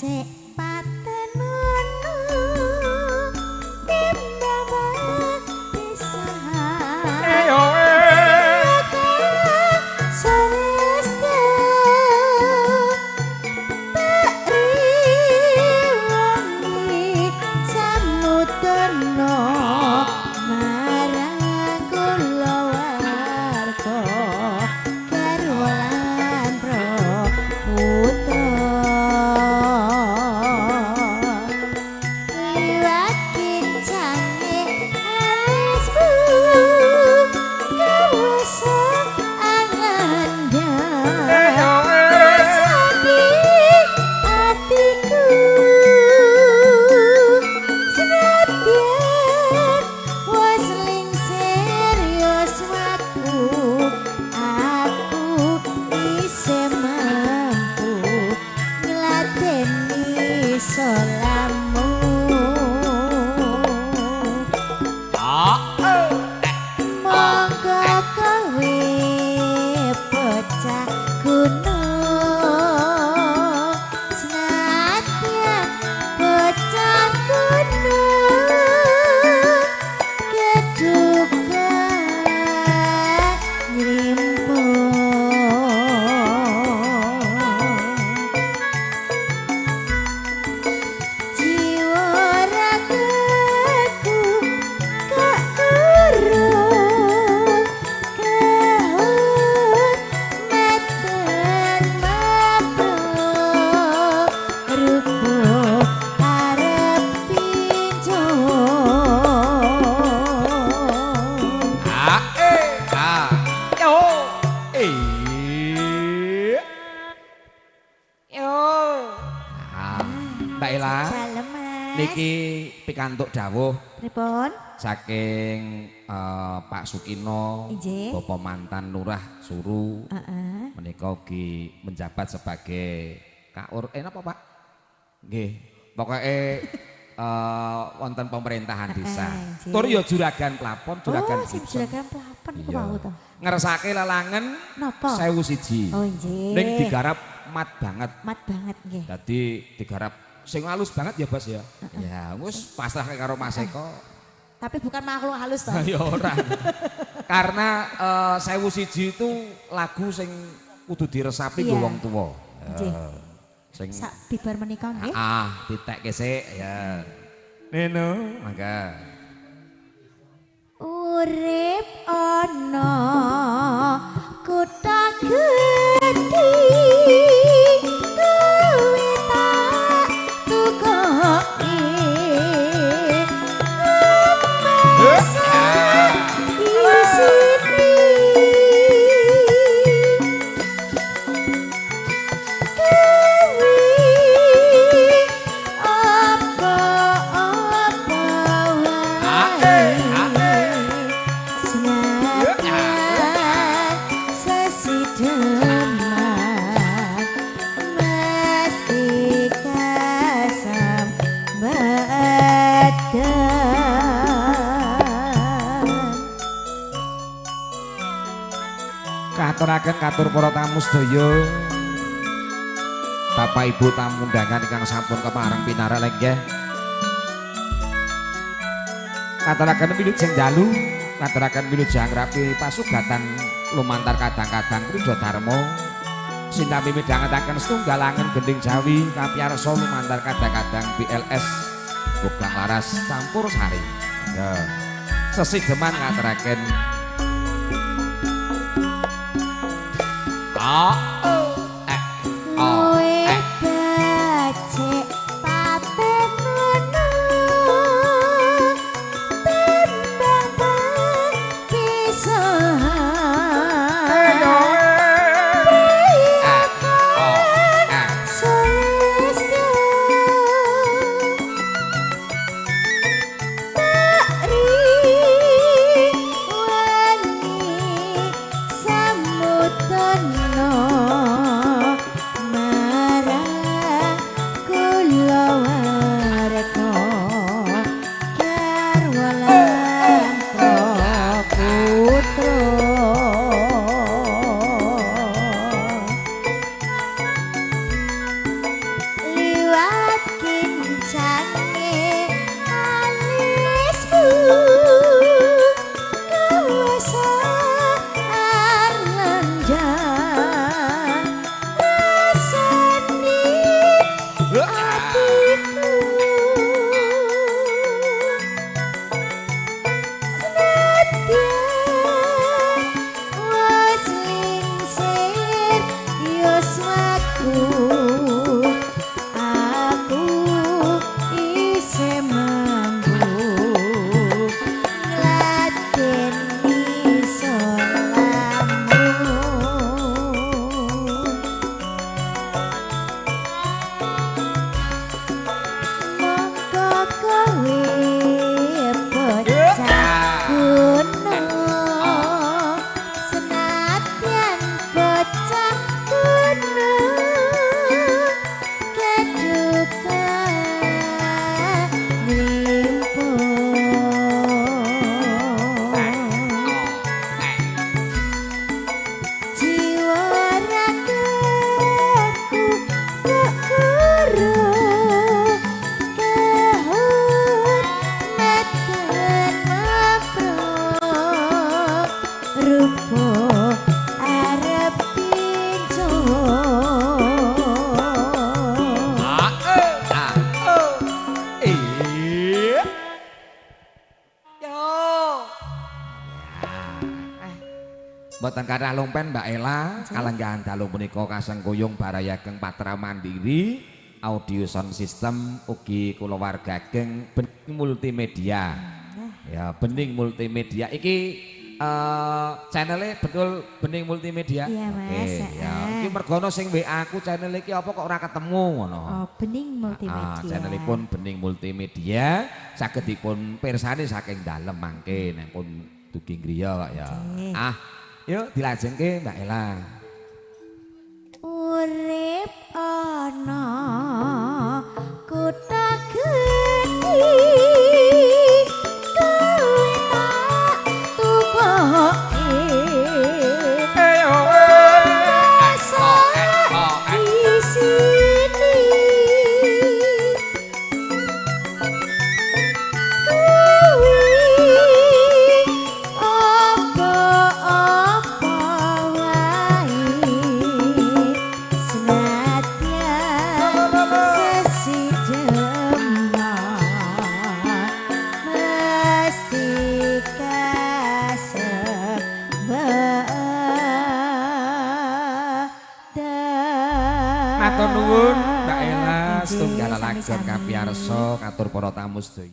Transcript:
Becik patenono timbang pisahan. Eyo eh. Celeste tak riwangi samudana marang kulawarga garwa lan putra liwat kincange alismu kawasa ananda Eyo eh. rasane atiku senadyan wis lingsir yuswaku aku isih mampu ngladeni solamu. Ah, eh. Monggo kowe bocah gunung senadyan bocah gunung keduga ngrimpun jiwa ragaku kak kurung kahut meten mabruk rupa arep pinjo. Ah, eh. Ah. Yo. Eh. Yo. Ah, Mbak Ela, Dalem Mas. Niki pikantuk dawuh Pripun? Saking Pak Sukino, Inggih. Bapak mantan Lurah Suru, Heeh. Menika ugi menjabat sebagai Kaur, napa Pak? Nggih, pokoke wonten pemerintahan desa. Inggih. Tur ya juragan plafon, juragan Oh, sing gipsum. juragan plafon iku Iya. wau to. Ngersake lelangen Napa? 1001. Oh, nggih. Ning digarap mat banget. Mat banget nggih. Dadi digarap sing halus banget ya, Bos ya. Ya, wis pasrah karo Mas Eko. Tapi bukan makhluk halus toh. Ya ora. Karena 1001 itu lagu sing kudu diresapi nggo Iya. wong tuwa. Nggih. Sing Sak bibar menika nggih. ah, ditekke sik ya. Neno, mangga. Urip ana kutha gedhi kowe tak tukoke emas isine kowe apa-apa wae senadyan sesideman mesti kasambedan. Katuraken katur para tamu sedaya. Bapak Ibu tamu undangan ingkang sampun kepareng pinarak lenggah. Katuraken wilujeng dalu, katuraken wilujeng rapi pasugatan lumantar kadang-kadang Krida Dharma. Sinambi midhangetaken setunggal langen gending Jawi kapiyarsa lumantar kadang-kadang BLS Bogang Laras Campur Sari. Ya. Sesideman ngaturaken. A E O Luwe E. becik patenono tembang pisahan E O E. Celestio tak riwangi samudana. Boten kathah lompen, Mbak Ela, kalenggahan dalu punika kasengkuyung Baraya Geng Patra Mandiri, audio sound system ugi kulawarga geng Bening Multimedia. Ya, Bening Multimedia iki channelnya betul Bening Multimedia. Iya, Mas. Oke, ya. Iki mergono sing WA aku, channel iki apa kok ora ketemu ngono. Oh, Bening Multimedia. Ah, channelipun Bening Multimedia saged dipun pirsani saking dalem mangke nek pun dugi griya kok ya. Nggih. Ah, yuk dilajengke, Mbak Ela. Urip ana kutha gedhi, kowe tak tukoke rasa di sini kuwi apa-apa wae, senadyan sesi jemah mesti kasembah. Matur nuwun, Mbak Ela, Nggih, setunggal lelagon sami-sami. kapiyarsa katur para tamu sedaya.